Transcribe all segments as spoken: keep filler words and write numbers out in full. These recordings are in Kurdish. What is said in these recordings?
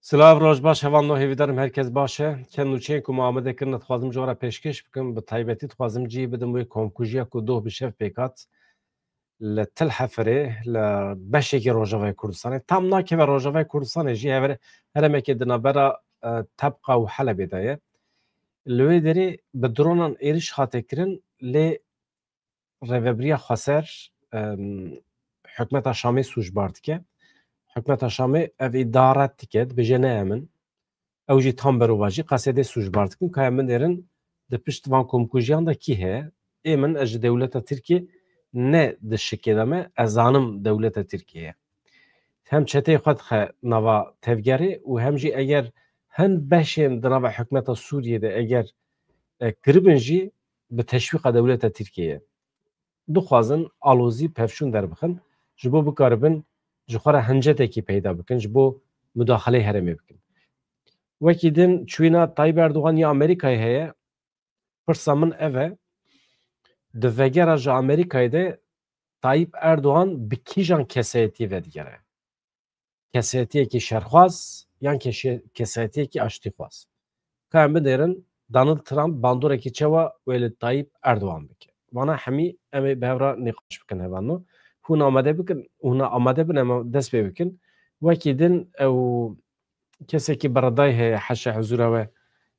Silav, roj baş, hevalno, hêvîdarim herkes baş e. Çend nûçeyên ku me amade kirine dixwazim ji we re pêşkêş bikim. Bi taybetî dixwazim cihê bidim wê komkujiya ku doh bi şev pêk hat li Til Hefirê, li beşekî Rojavayê Kurdistanê. Tam nakeve Rojavayê Kurdistanê jî, hev-, heremekê di navbera, e, Tebqa û Helebê de ye. Li wê derê bi dronan êriş hate kirin, lê Rêvebiriya Xweser, em, hikûmeta Şamê sûcbar dike. Hikûmeta Şamê ev îdia red dike, dibêje ne em in. Ew jî tam berovajî Qesedê sûcbar dikin. Ka em binêrin, di pişt van komkujiyan de kî heye? Ê min, ez ji dewleta Tirkiyê ne di şikê de me, ez zanim dewleta Tirkiyê ye. Hem çeteyê xwe dixe nava tevgerê û hem jî eger hin beşên di nava hikûmeta Sûriyê de eger, e, kiribin jî, bi teşwîqa dewleta Tirkiyê ye. Dixwazin alozî, pevçûn derbixin, ji bo bikaribin ji xwe re hincetekî peyda bikin, ji bo mudaxileyê herêmê bikin. Wekî din çûyîna Tayyip Erdogan ya Amerîkayê heye, pirsa min ev e, di vegera ji Amerîkayê de Tayyip Erdogan bi kîjan kesayetiyê vedigere? Kesayetiyekî şerxwaz yan keşe-, kesayetiyekî aştîxwaz? Ka em binêrin, Donald Trump bandorekî çawa wê li Tayyip Erdogan bike? Vana hemî em ê bi hev re nîqaş bikin, hevalno. Hûn amade bikin, hûn amade bin, em dest pê bikin. Wekî din ew kesekî beredayî heye, heşa huzûra we,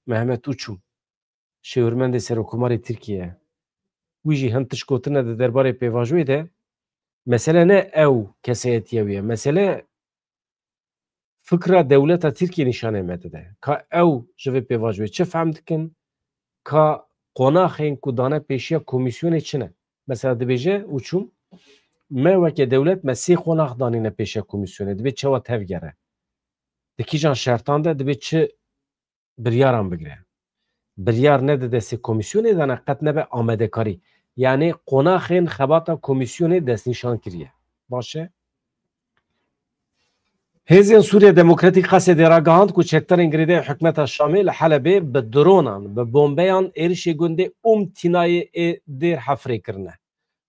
Mehmet Uçum, şêwirmendê Serokkomarê Tirkiye. Wî jî hin tişt gotine di derbarê pêvajoyê de. Mesele ne ew kesayetiya wî ye. Mesele fikra dewleta Tirkiye nîşanê me dide. Ka ew ji vê pêvajoyê çi fehm dikin? Ka qonaxên ku dane pêşiya komîsyonê çi ne? Mesela dibêje Uçum, me weke dewlet me sê qonax danîne pêşiya komîsyonê. Dibê çawa tevgere? Di kîjan şertan de dibê çi biryaran bigire? Biryar nede destê komîsyonê de ne, qet nebe amadekarî. Yanî qonaxên xebata komîsyonê destnîşan kiriye. Baş e? Hêzên Sûriya Demokratîk Qesedê ragihand ku çekdarên girêdayî hikûmeta Şamê li Helebê bi dronan, bi bombeyan êrişê gundê Umtînayê ê Dêr Hefrê kirine.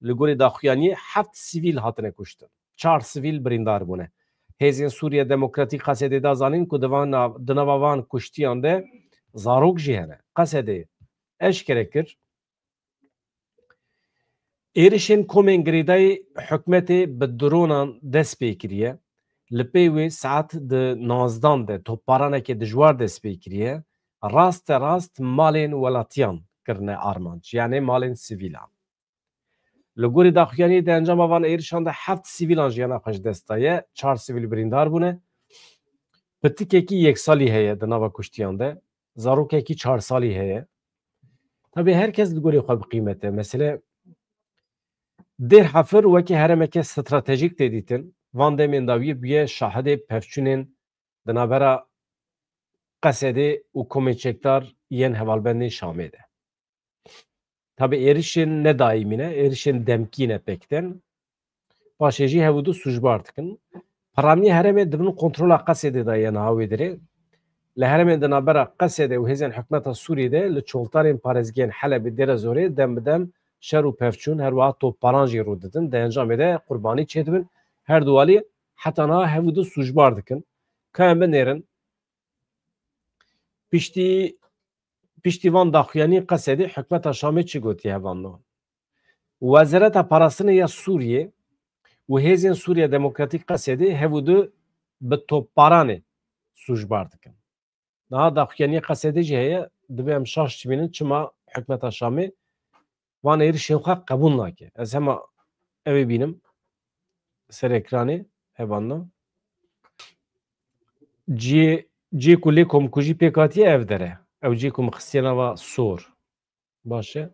Li gorî daxuyaniyê heft sivîl hatine kuştin. Çar sivîl birîndar bûne. Hêzên Sûriya Demokratîk Qesedê da zanîn ku di van nav-, di nava van kuştiyan de zarok jî hene. Qesedê eşkere kir, êrişên komên girêdayî hikûmetê bi dronan dest pê kiriye. Li pey wê saet di nozdan de topbaraneke dijwar dest pê kiriye. Raste rast malên welatiyan kirine armanc, yanê malên sivîlan. Li gorî daxuyaniyê di encama van êrişan de heft sivîlan jiyana xwe ji dest daye, çar sivîl birîndar bûne. Pitikekî yek salî heye di nava kuştiyan de, zarokekî çar salî heye. Tabî her kes li gorî xwe bi qîmet e. Mesele Dêr Hefir weke herêmeke stratejîk tê dîtin. Van demên dawiyê bûye şahidê pevçûnên di navbera Qesedê û komên çekdar yên hevalbendên Şamê de. Tabî êrişên nedaîmî ne, êrişên demkî ne pêk tên. Paşê jî hev û du sûcbar dikin. Piranî herêmê di bin kontrola Qesedê de ye niha wê dirê. Li herêmên di navbera Qesedê û hêzên hikûmeta Sûriyê de li çoltarên parêzgehên Helebê, Dêra Zorê dem bi dem şer û pevçûn, her wiha topbaran jî rû didin. Di encamê de qurbanî çêdibin. Her du alî heta niha hev û du sûcbar dikin. Ka em binêrin, piştî, piştî van daxuyanî Qesedê hikûmeta Şamê çi gotiye, hevalno? Wezareta Parastinê ya Sûriyê û Hêzên Sûriya Demokratîk Qesedê hev û du bi topbaranê sûcbar dikin. Niha daxuyaniyê Qesedê jî heye, dibe em şaş dibînin çima hikûmeta Şamê van êrişên xwe qebûl nake. Ez hema ew ê bînim ser ekranê, hevalno. Cihê, cihê ku lê komkujî pêk hatiye ev der e. Ew cihê ku min xistiye nava sor. Baş e.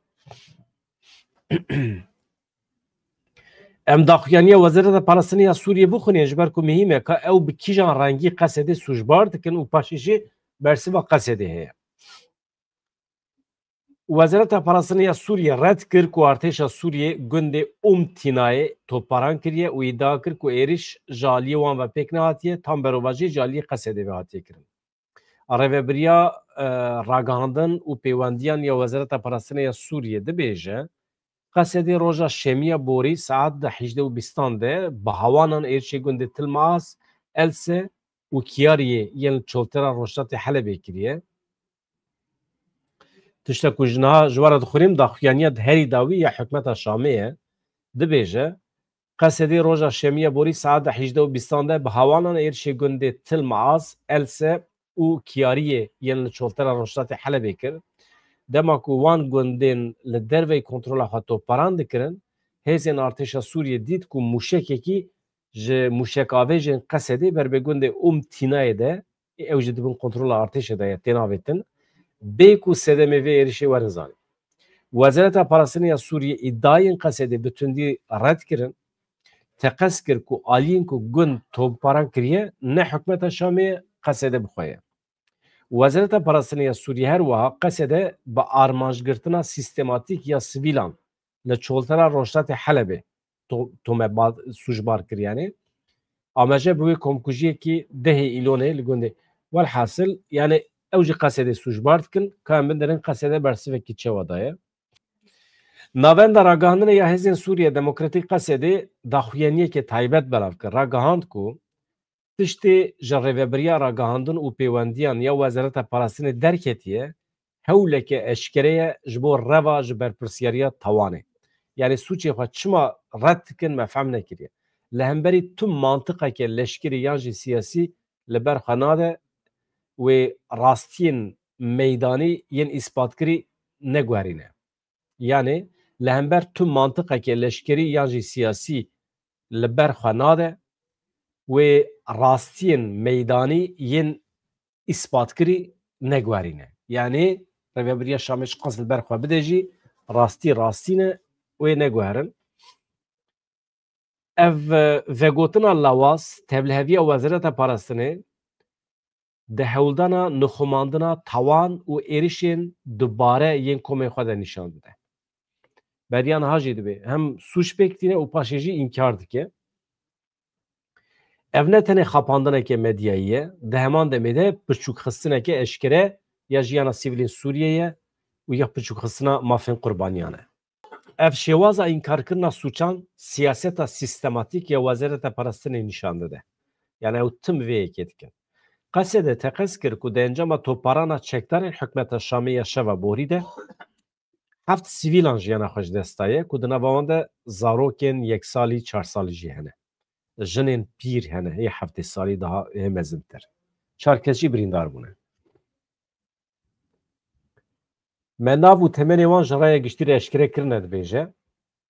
Em daxuyaniya Wezareta Parastinê ya Sûriyê bixwînin, ji ber ku muhîm e ka ew bi kîjan rengî Qesedê sûcbar dikin û paşê jî bersiva Qesedê heye. Wezareta Parastinê ya Sûriyê red kir ku artêşa Sûriyê gundê Umtînayê topbaran kiriye û îdia kir ku êrîş ji aliyê wan ve pêk nehatiye, tam berovajî ji aliyê Qesedê ve hatiye kirin. Rêvebiriya, e, ragihandin û pêwendiyan ya Wezareta Parastinê ya Sûriyê dibêje, Qesedê roja şemiya borî saet di hejdeh û bîstan de bi hawanan êrişê gundê Tilmas, Else, û Kiyariyê yên li çoltera rojhilatê Helebê kiriye. Tişta ku ji niha ji we re dixwînim, daxuyaniya herî dawî ya hikûmeta Şamê ye. Dibêje, Qesedê roja Şemiya borî saeta hejdeh û bîstan de bi hawanan êrişê gundê Til Maaz, Else û Kiyariyê yên li çoltera rojhilatê Helebê kir. Dema ku wan gundên li derveyî kontrola xwe topbaran dikirin, hêzên artêşa Sûriyê dît ku mûşekekî ji mûşekavêjên Qesedê ber bi gundê Ûm Tînayê de, ew jî di bin kontrola artêşê de ye, tên avêtin, bê ku sedemê vê êrişê werin zanîn. Wezareta Parastinê ya Sûriyê îdiayên Qesedê bi tundî red kirin. Teqez kir ku aliyên ku gund topbaran kiriye ne hikûmeta Şamê ye, Qesede bi xwe ye. Wezareta Parastinê ya Sûriyê her wiha Qesede bi armancgirtina sîstematîk ya sivîlan li çoltera rojhilatê Helebê to-, tomebat, sûcbar kir, yanî. Amaje bi wê komkujiyekî dehê Îlonê li gundê. Welhasil, yanî ew jî Qesedê sûcbar dikin, ka em binêrin Qesede bersivekî çawa daye. Navenda Ragihandinê ya Hêzên Sûriye Demokratîk Qesedê daxuyaniyekê taybet belav kir. Ragihand ku tiştê ji Rêvebiriya Ragihandin û Pêwendiyan ya Wezareta Parastinê derketiye, hewleke eşkere ye ji bo reva ji berpirsiyariya tawanê. Yanî sûcê xwe çima red dikin, me fehm nekiriye. Li hemberî tu mantiqeke leşkerî yan jî siyasî li ber xwe nade, wê rastiyên meydanî yên îspatkirî neguherîne. Yanî li hember tu mantiqeke leşkerî yan jî siyasî li ber xwe nade, wê rastiyên meydanî yên îspatkirî neguherîne. Yanî Rêvebiriya Şamê çiqas li ber xwe bide jî, rastî rastî ne, wê neguherin. Ev, e, vegotina lawaz, tevliheviya Wezareta Parastinê di hewldana nixumandina tawan û êrişên dubare yên komên xwe de nîşan dide. Beriya niha jî dibê hem sûc pêk tîne û paşê jî înkar dike. Ev ne tenê xapandineke medyayî ye, di heman demê de piçûkxistineke eşkere ya jiyana sivîlên Sûriyê ye û ya piçûkxistina mafên qurbaniyan e. Ev şêwaza înkarkirina sûcan siyaseta sîstematîk ya Wezareta Parastinê nîşan dide. Yanî ew tim vê yekê dikin. Qesede teqez kir ku di encama topbarana çekdarên hikûmeta Şamê ya şeva borî de heft sivîlan jiyana xwe ji dest daye ku di nava wan de zarokên yek salî, çar salî jî hene. Jinên pîr hene, hê heftê salî daha hê mezintir. Çar kes jî birîndar bûne. Me nav û temenê wan ji raya giştî re eşkere kirine, dibêje,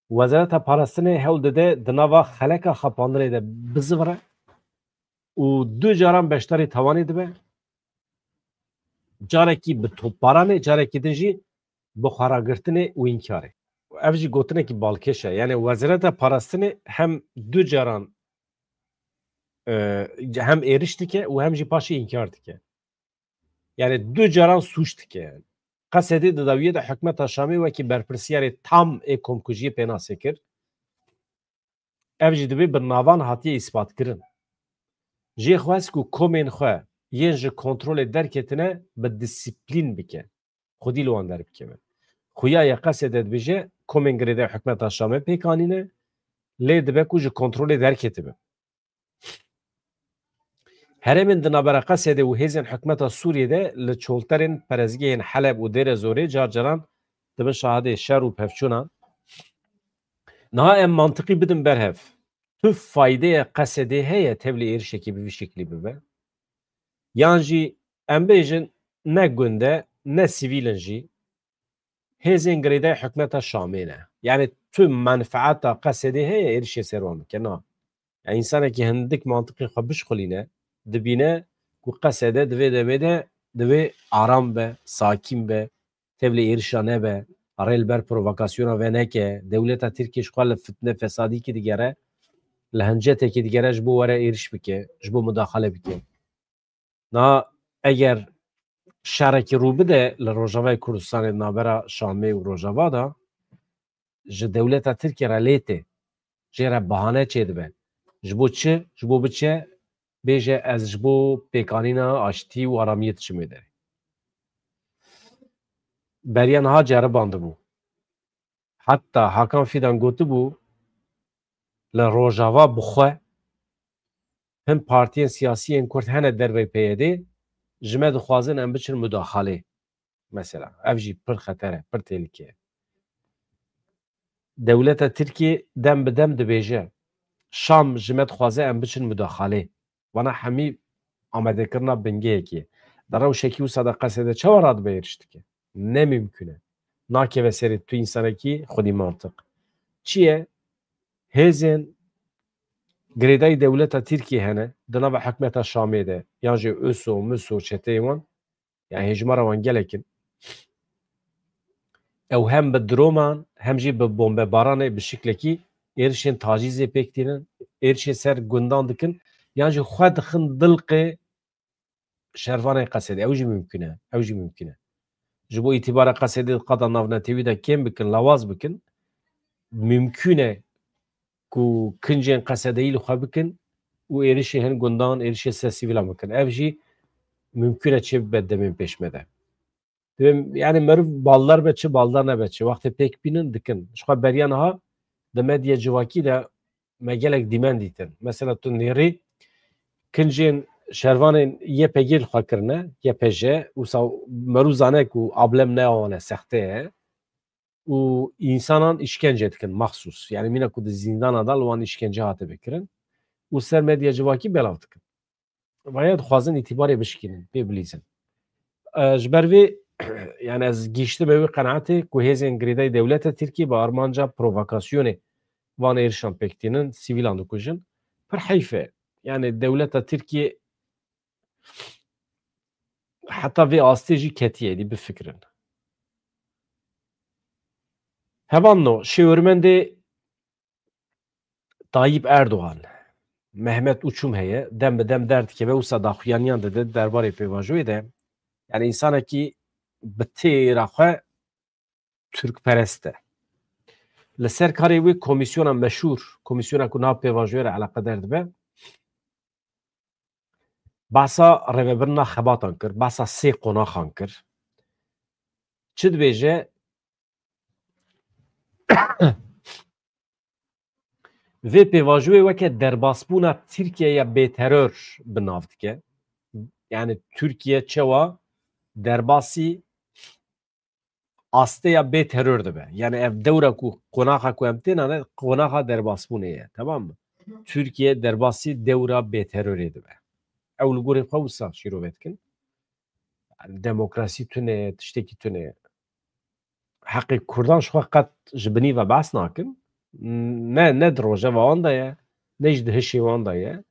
Wezareta Parastinê hewl dide di nava xeleka xapandinê de bizivire û du caran beşdarî tawanê dibe, carekî bi topbaranê, carekî din jî bi xweragirtinê û înkarê. Ev jî gotinekî balkêş e. Yanî Wezareta Parastinê hem du caran, e, hem êriş dike û hem jî paşê înkar dike. Yanî du caran sûc dike. Qesedê di dawiyê de hikûmeta Şamê wekî berpirsiyarê tam ê komkujiyê pênasê kir. Ev jî dibê bi navan hatiye îspat kirin. Jê xwest ku komên xwe yên ji kontrolê derketine bi disiplîn bike. Xwedî li wan derbikeve. Xuya ye Qesedê dibêje, komên girêdayî hikûmeta Şamê pêk anîne, lê dibe ku ji kontrolê derketibe. Herêmên di navbera Qesedê û hêzên hikûmeta Sûriyê de li çolterên perezgehên Heleb û Dêre Zorê car caran dibin şahidê şer û pevçûnan. Niha em mantiqî bidin ber hev. Tu faydeya Qesedê heye tevlî êrişekî bi vî şeklî bibe? Yan jî em bêjin ne gund e, ne sivîl in jî, hêzên girêdayî hikûmeta Şamê ne. Yanî tu menfeeta Qesedê heye êrişê ser wan bike? Na. Ya, însanekî hindik mantiqê xwe bişxulîne, dibîne ku Qesede di vê demê de divê aram be, sakîn be, tevlî êrişa nebe, rê li ber provokasyona veneke, dewleta Tirkiyê ji xwe li fitne fesadîkî digere, li hincetekî digere ji bo were êriş bike, ji bo mudaxale bike. Na eger şerekî rû bide li Rojavayê Kurdistanê, di navbera Şamê û Rojava de, ji dewleta Tirkiyê re lê tê. Jê re bahane çêdibe. Ji bo çi? Ji bo biçe, bêje, ez ji bo pêkanîna aştî û aramiyê diçim wê derê. Beriya niha ceribandibû. Heta Hakan Fidan gotibû, li Rojava bi xwe hin partiyên siyasî yên Kurd hene dervey P Y D'ê, ji me dixwazin em biçin mudaxalê. Mesela, ev jî pir xeter e, pir tehlike ye. Dewleta Tirkiyê dem bi dem dibêje, Şam ji me dixwaze em biçin mudaxalê. Vana hemî amadekirina bingehekê. Di rewşekî wisa de qesede çawa radibe êriş dike? Ne mimkun e. Nakeve serê tu însanekî xwedî mantiq. Çi ye? Hêzên girêdayî dewleta Tirkiyê hene, di nava hikmeta Şamê de, yan jî ÖSO, MISO, çeteyê wan, yani hêjmara wan gelek in. Ew hem bi droman, hem jî bi bombebaranê bi şiklekî êrişên tacîzê pêk tînin, êrişê ser gundan dikin, yan jî xwe dixin dilqê şervanên Qesedê. Ew jî mimkun e, ew jî mimkun e. Ji bo îtîbara Qesedê di qada navnetewî de kêm bikin, lawaz bikin, mimkun e ku kincên Qesedeyî li xwe bikin û êrişê hin gundan, êrişê ser sivîlan bikin. Ev jî mimkun e çêbibe demên pêş me de. Divê, yani meriv baldar be çi, baldar nebe çi, wextê pêk bînin dikin. Ji xwe beriya niha di medya civakî de me gelek dîmen dîtin. Mesela tu nêrî kincên şervanên Y P G li xwe kirine, Y P J, wisa merû zane ku ablem ne wan e, sexte ye. Û însanan îşkence dikin, maxsus. Yani mîna ku di zîndana de li wan îşkence hatibe kirin. Û ser medya civakî belav dikin. Vaya dixwazin îtîbarê bişkînin, pê bilîzin. E, ji ber vê, yani ez gihîştime wê qenaetê ku hêzên girêdayî dewleta Tirkiyê bi armanca provokasyonê van êrişan pêk tînin, sivîlan dikujin. Pir heyf e. Yani dewleta Tirkiyê heta vê astê jî ketiye, êdî bifikirin. Hevalno, şêwirmendê Tayyip Erdogan, Mehmet Uçum heye, dem bi dem derdikeve, wisa daxuyaniyan dide derbarê pêvajoyê de. Yani însanekî bi têra xwe Tirkperest e. Li ser karê wê komîsyona meşhûr, komîsyona ku nav pêvajoyê re eleqedar dibe, behsa rêvebirina xebatan kir, behsa sê qonaxan kir. Çi dibêje? Vê pêvajoyê weke derbasbûna Tirkiyeya bêteror bi nav dike. Yani Tirkiye çawa derbasî asteya bêteror dibe. Yani ev dewra ku qonaxa ku em têna ne, qonaxa derbasbûnê ye. Tamam mı? Tirkiye derbasî dewra bêterorê dibe. Ew li gorî xwe wisa şîrove dikin. Yani demokrasî tune, tiştekî tune. Heqê Kurdan ji xwe qet ji binî ve behs nakin. Ne, ne di rojeva wan de ye, ne jî di hişê wan de ye.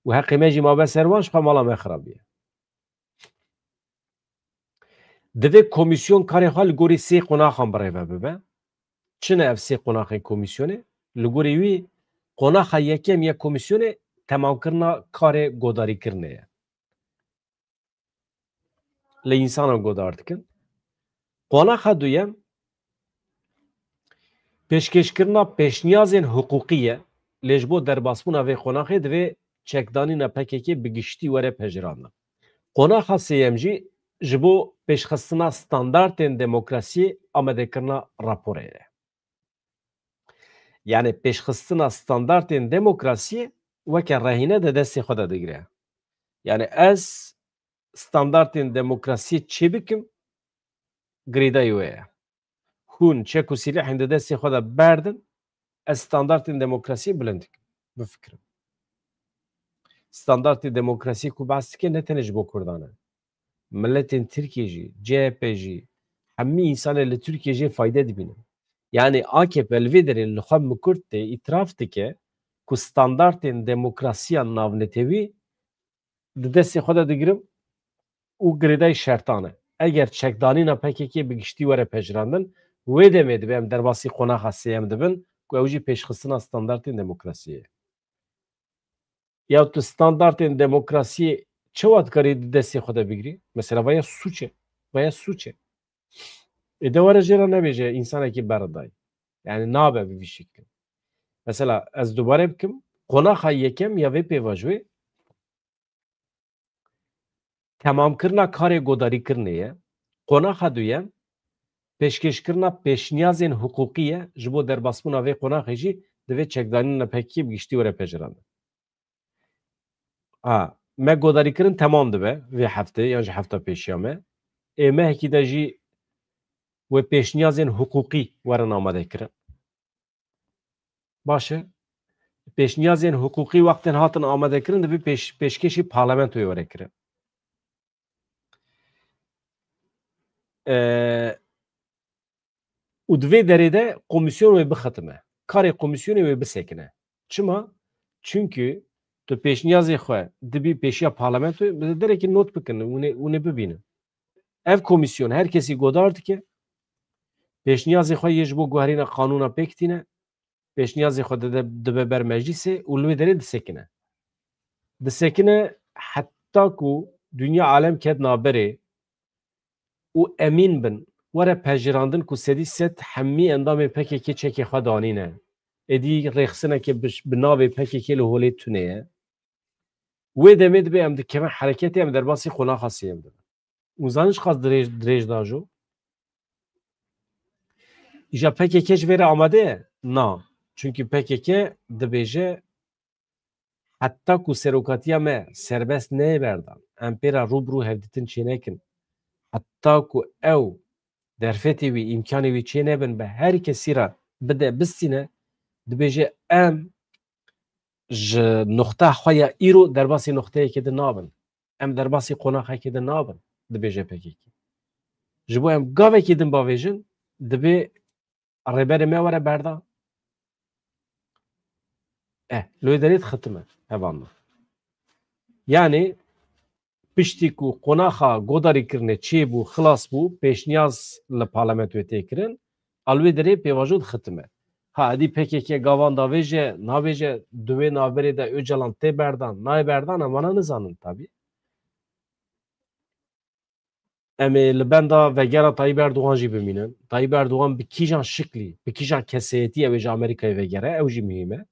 Û heqê me jî mabe ser wan, ji xwe mala me xirabiye. Divê komîsyon karê xwe li gorî sê qonaxan birêve bibe. Çi ne ev sê qonaxên komîsyonê? Li gorî wî qonaxa yekem ya komîsyonê temamkirina karê godarîkirinê ye. Li însanan godar dikin. Qonaxa duyem, pêşkêşkirina pêşniyazên hiqûqî ye, lê ji bo derbasbûna vê qonaxê divê çekdanîna P K K bi giştî were pejirandin. Qonaxa sêyem jî ji bo pêşxistina standartên demokrasiyê amadekirina raporê ye. Yani pêşxistina standartên demokrasiyê weke rehîne di destê xwe de digire. Yani ez standartên demokrasiyê çêbikim, girêdayî wê ye. Hûn çek û sîlehên di destê xwe de berdin, ez standartên demokrasiyê bilind dikim. Bifikirin. Standartê demokrasiyê ku behs dike ne tenê ji bo Kurdan e. Miletên Tirkiyê jî, C H P jî, hemî însanê li Tirkiyê jê fayde dibînin. Yani A K P li vê derê li xwe mikurt tê, îtiraf dike ku standartên demokrasiya navnetewî di destê xwe de digirim û girêdayî şertan e. Eger çekdanîna P K K bi giştî were pejirandin, wê demê dibe em derbasî qonaxa sêyem dibin ku ew jî pêşxistina standartên demokrasiyê ye. Ya tu standartên demokrasiyê çawa dikarî di destê xwe de bigirî? Mesela vaya sûç e. Vaya sûç e. Ê de were jê re nebêje însanekî berdayî. Yani nabe bi vî şeklî. Mesela ez dubare bikim, qonaxa yekem ya vê pêvajoyê temamkirina karê godarîkirinê ye. Qonaxa duyem, pêşkêşkirina pêşniyazên hiqûqî ye, ji bo derbasbûna vê qonaxê jî divê çekdanîna P K K bi giştî were pejirandin. Ha, me godarîkirin temam dibe vê heftê yan ji hefta pêşiya me. Ê mehekî de jî wê pêşniyazên hiqûqî werin amadekirin. Baş e. Pêşniyazên hiqûqî wextên hatin amadekirin, divê pêş-, pêşkêşî parlamentoyê were kirin. Ee, û di vê derê de komîsyon wê bixitime. Karê komîsyonê wê bisekine. Çima? Çimkî tu pêşniyazê xwe dibî pêşiya parlamentoyê, bi derekî not bikin, hûn ê, hûn ê bibînin. Ev komîsyon her kesî godar dike, pêşniyazê xwe yê ji bo guherîna qanûna pêk tîne, pêşniyazê xwe dide, dibe ber meclîsê û li wê derê disekine. Disekine heta ku dinya alem ket navberê û emîn bin, were pejirandin ku sedî sed hemî endamên P K K çekê xwe danîne. Êdî rêxistineke bi, bi navê P K K li holê tune ye. Wê demê dibe em dikevin hereketê, em derbasî qonaxa sêyem dibin. Û zanin çiqas dirêj, dirêj da jo? Îja P K K ji vê re amade ye? Na. Çunkî P K K dibêje, heta ku serokatiya me serbest neyê berdan, em pê re rû bi rû hevdîtin çênekin, heta ku ew derfetê wî, îmkanê wî çênebin, bi her kesî re bide, bistîne, dibêje, em ji nuqta xwe ya îro derbasî nuqteyekê din nabin. Em derbasî qonaxekê din nabin, dibêje P K K. Ji bo em gavekî din bavêjin, dibê rêberê me were berdan. Eh, li wê derê dixitime hevalno. Yanî piştî ku qonaxa godarîkirinê çêbû, xilas bû, pêşniyaz li parlamentoyê tê kirin, a li wê derê pêvajo dixitime. Ha, edî P K K gavan davêje, navêje, di wê navberê de Ocalan tê berdan, nayê berdan, em vana nizanin tabî. Em ê li benda vegera Tayyip Erdogan jî bimînin. Tayyip Erdogan bi kîjan şiklî, bi kîjan keseyetî ew ê ji Amerîkayê vegere, ew jî muhîm e.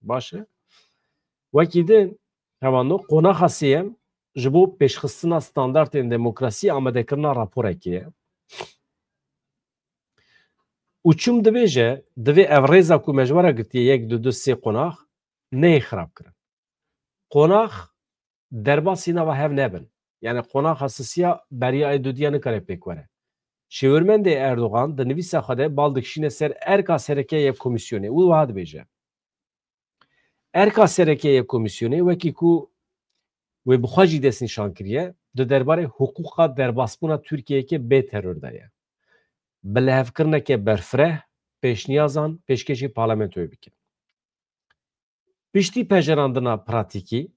Baş e. Wekî din, hevalno, qonaxa sêyem ji bo pêşxistina standartên demokrasî amadekirina raporekê ye. Û çûm dibêje, divê ev rêza ku me ji we re girtiye, yek, du, du, sê qonax, neyê xirabkirin. Qonax derbasî nava hev nebin. Yanî qonaxa sisiya beriya ê dudiya nikare pêk were. Şêwirmendê Erdogan di nivîsa xwe de bal dikişîne ser erka sereke yê komîsyonê û wiha dibêje, erka sereke yê komîsyonê wekî ku wê bi xwe jî destnîşan kiriye, di derbarê hiqûqa derbasbûna Tirkiyeyeke bê teror de ye. Bi lihevkirineke berfireh pêşniyazan pêşkêşî parlamentoyê bike. Piştî pejerandina pratîkî,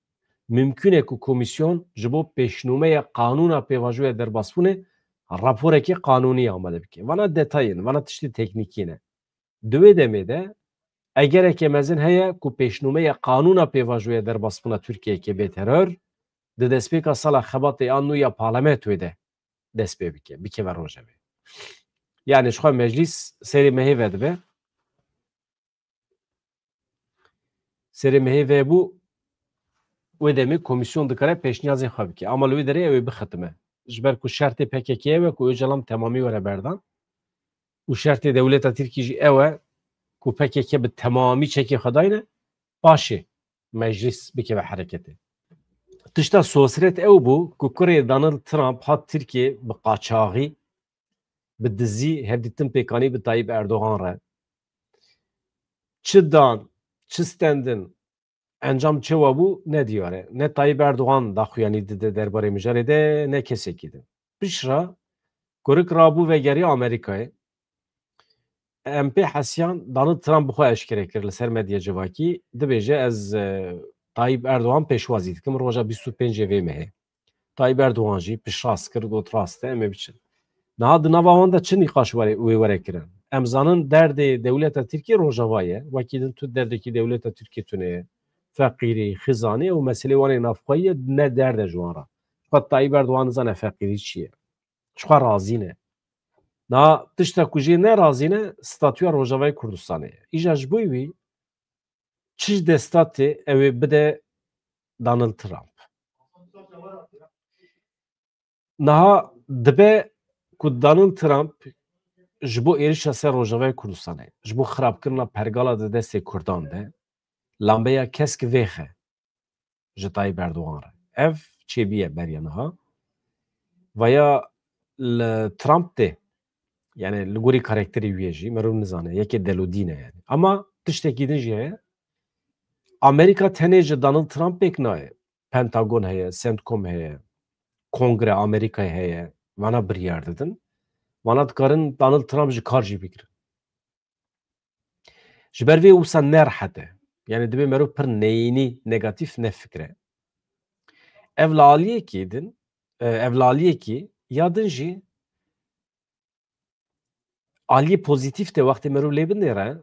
mimkûn e ku komîsyon ji bo pêşnûmeya qanûna pêvajoya derbasbûnê raporekê qanûnî amade bike. Vana detayên, vana tiştê teknîkî ne. Di wê demê de egereke mezin heye ku pêşnûmeya qanûna pêvajoya derbasbûna Tirkiyeyeke bê teror di destpêka sala xebatê a nû ya parlamentoyê de dest pê bike, bikeve rojevê. Yanî ji xwe meclîs serê mehê vedibe. Serê mehê vebû, wê demê komîsyon dikare pêşniyazê xwe bike. Ama li wê derê ew ê bixitime. Ji ber ku şertê P K K ew e ku Ocalan temamî were berdan. Û şertê dewleta Tirkî jî ew e ku P K K bi temamî çekê xwe dayne, paşê meclîs bikeve hereketê. Tişta sosret ew bû ku kurê Donald Trump hat Tirkiyê bi qaçaxî, bi dizî hevdîtin pêkanî bi Tayyip Erdogan re. Çi dan, çi stendin, encam çi wa bû, ne diyar e. Ne Tayyip Erdogan daxuyanî dide derbarê mijarê de, ne kesekî din. Piştre kurik rabû vegerî Amerîkayê. Em pê hesiyan Donald Trump bi xwe eşkere kir li ser medya civakî. Dibêje, ez, e, Tayyip Erdogan pêşwazî dikim roja bîst û pêncê vê mehê. Tayyip Erdogan jî piştrast kir, got, rast e, em ê biçin. Niha di nava wan de çi nîqaş were, wê were kirin? Em zanin derdê dewleta Tirkiyê Rojava ye. Wekî din tu derdekî dewleta Tirkiyê tune ye. Feqîrî, xizanî û meselê wan ê navxweyî ye, ne derd e ji wan re. Xwe Tayyip Erdogan nizane feqîrî çi ye. Ji xwe razî ne. Niha tişta ku jê ne razî ne, statûya Rojavayê Kurdistanê ye. Îja ji bo wî çi ji desta tê, ew ê bide Donald Trump. Niha dibe ku Donald Trump ji bo êrişa ser Rojavayê Kurdistanê, ji bo xirabkirina pergala di destê Kurdan de, lambeya kesk vêxe. ji Tayyip Erdogan re. Ev çêbûye beriya niha. Veya li Trump tê. Yani li gorî karakterê wî ye jî, merov nizane, yekê delodîn e yani. Ama tiştekî din jî heye. Amerîka tenê ji Donald Trump pêk nayê. Pentagon heye, CENTCOM heye, Kongre Amerîkayê heye. Vana biryar didin. Vana dikarin Donald Trump ji kar jî bigirin. Ji ber vê wisa ne rehet e. Yani divê merov pir neyînî, negatîf nefikire. Ev li aliyekî din, e, ev li aliyekî ya din jî aliyê pozîtîf de wextê merov lê binêre,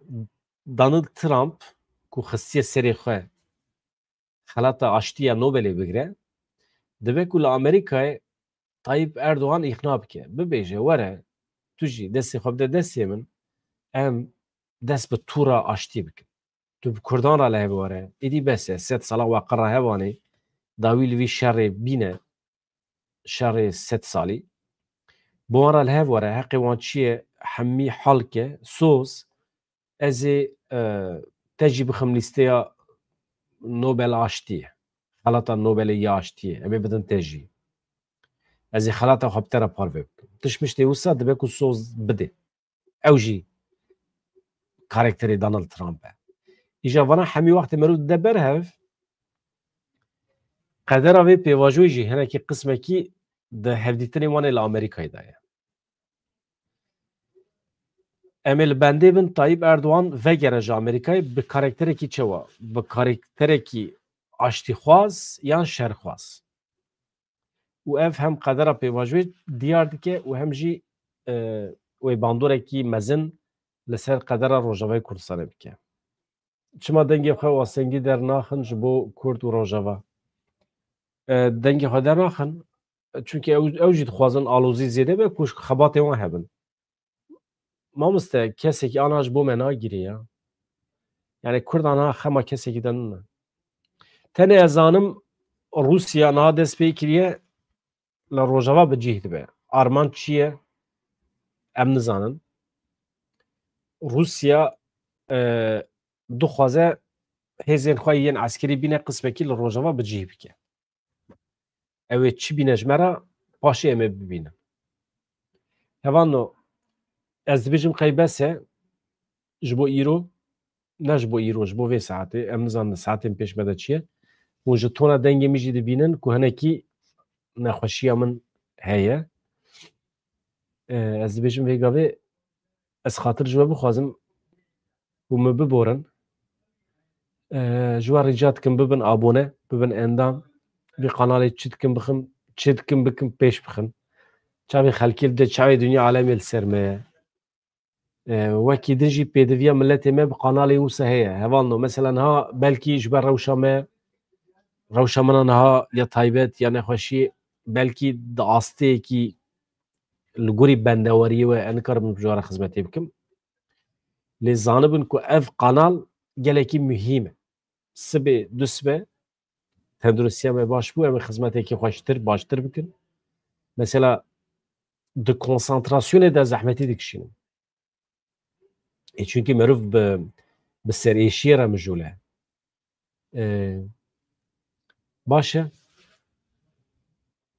Donald Trump ku xistiye serê xwe xelata aştiya Nobelê bigire, dibe ku li Amerîkayê Tayyip Erdogan îqna bike, bibêje, were, tu jî destê xwe bide destê min, em dest bi tûra aştiyê bikin. Tu bi Kurdan re li hev were, êdî bes e, sed sala we qir re hev anê, dawî li vî şerê bîne, şerê sed salî. Bi wan re li hev were, heqê wan çi ye, hemî hal ke, soz, ez ê, e, te jî bixim lîsteya Nobel Aştiyê. Xelata Nobelê ya Aştiyê. Em ê bidin te jî. Ez ê xelata xwe bi te re parve bikim. Tişt miştê wisa dibe ku soz bidê. Ew jî karakterê Donald Trump e. Îja vana hemî wextê merov dide ber hev, qedera vê pêvajoyê jî hinekî qismekî di hevdîtinê wan ê li Amerîkayê de ye. Em ê li bendê bin Tayyip Erdogan vegere ji Amerîkayê bi karakterekî çawa? Bi karakterekî aştîxwaz yan şerxwaz? Û ev hem qedera pêvajoyê diyar dike û hem jî, e, wê bandorekî mezin li ser qedera Rojavayê Kurdistanê bike. Çima dengê xwe astengî dernaxin ji bo Kurd û Rojava? E, dengê xwe dernaxin, çunke ew, ew jî dixwazin alozî zêde be ku xebatê wan hebin. Mamoste, kesekî ana ji bo me nagirê ya. Yani Kurdan ha xema kesekî de nine. Tenê ez zanim Rûsya niha dest pê kiriye li Rojava bi cih dibe. Armanc çi ye? Em nizanin. Rûsya, e, dixwaze hêzên xwe yên eskerî bîne qismekî li Rojava bi cih bike. Ew ê çi bîne ji me re, paşê em ê bibînin. Hevano, ez dibêjim qey bes e, ji bo îro, ne ji bo îro, ji bo vê saetê, em nizanin saetên pêş me de çi ye. Hûn ji tona dengê min jî dibînin ku hinekî nexweşiya min heye. E, ez dibêjim vê gavê ez xatir ji we bixwazim ku min biborin. E, ji we rica dikim bibin abone, bibin endam. Vî kanalê çi dikim bixim, çi dikim bikim pêş bixin. Çavê xelkê li de, çavê dinya alemê li ser me ye. E, wekî din jî pêdiviya miletê me bi kanalê wisa heye. Hevalno, mesela niha belkî ji ber rewşa me, rewşa min a niha ya taybet, ya nexweşiyê, belkî di asteyekî li gorî bendewariyê we ez nikarim ji we re xizmetê bikim. Lê zanibin ku ev kanal gelekî muhîm e. Sibê, dusbe, tenduristiya me baş bû, em ê xizmetekî xweştir, baştir bikin. Mesela di konsantrasyonê de zehmetî dikişînin. E, çunkî meriv bi, bi serêşiyê re mijûl e. E, baş e.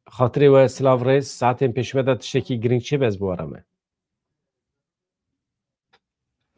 Xatirê we silav rêz, saetên pêşme de tiştekî girîng çê be ez biwere me.